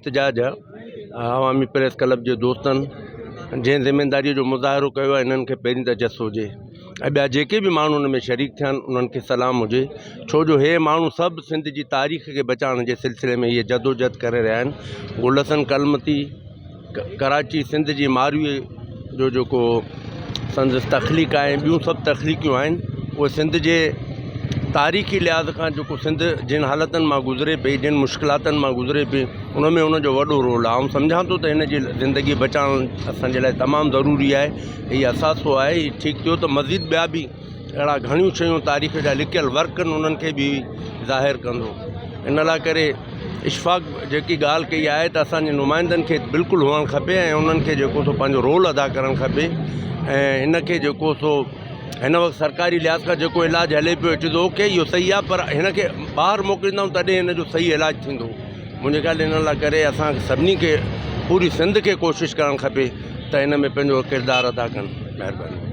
احتجاج عوامي press club جي دوستن جنهن ذميداري جو مظاهرو ڪيو آهي انهن کي پهرين ته جس هجي ۽ ٻيا جيڪي به ماڻهو ان ۾ شريڪ ٿيا آهن انهن کي سلام هجي ڇو جو هي ماڻهو سڀ سنڌ جي تاريخ کي بچائڻ جي سلسلي ۾ هيء جدوجهد ڪري رهيا آهن. گل حسن ڪلمتي ڪراچي سنڌ جي ماروي جو جيڪو سندس تخليق آهي ۽ ٻيون سڀ تخليقيون آهن اهي سنڌ جي تاريخي لحاظ کان جيڪو سنڌ جن حالتن مان گذري پئي جن مشڪلاتن مان گذري پئي ان ۾ ان جو وڏو رول آهي آئون سمجهان ٿو ته هن جي زندگي بچائڻ اسانجي لاء تمام ضروري آهي هي اثاثو آهي هي ٺيڪ ٿيو ته مزيد ٻيا به اهڙا گهڻيون شيون تاريخ جا لڪيل ورق آهن انهن کي به ظاهر ڪندو ان لاء ڪري اشفاق جيڪي ڳالهه ڪئي آهي ته اسانجي نمائندن کي بلڪل هئڻ کپي ۽ انهن کي جيڪو سو پنهنجو رول ادا ڪرڻ کپي ۽ هن کي جيڪو سو هن وقت سرڪاري لحاظ کان جيڪو علاج هلي پيو it is okay اهو صحيح آهي پر هن کي ٻاهر موڪليندائون تڏهن هن جو صحيح علاج ٿيندو منهنجي خيال ان لاء ڪري اسان سڀني کي پوري سنڌ کي ڪوشش ڪرڻ کپي ته ان ۾ پنهنجو ڪردار ادا ڪن مهرباني.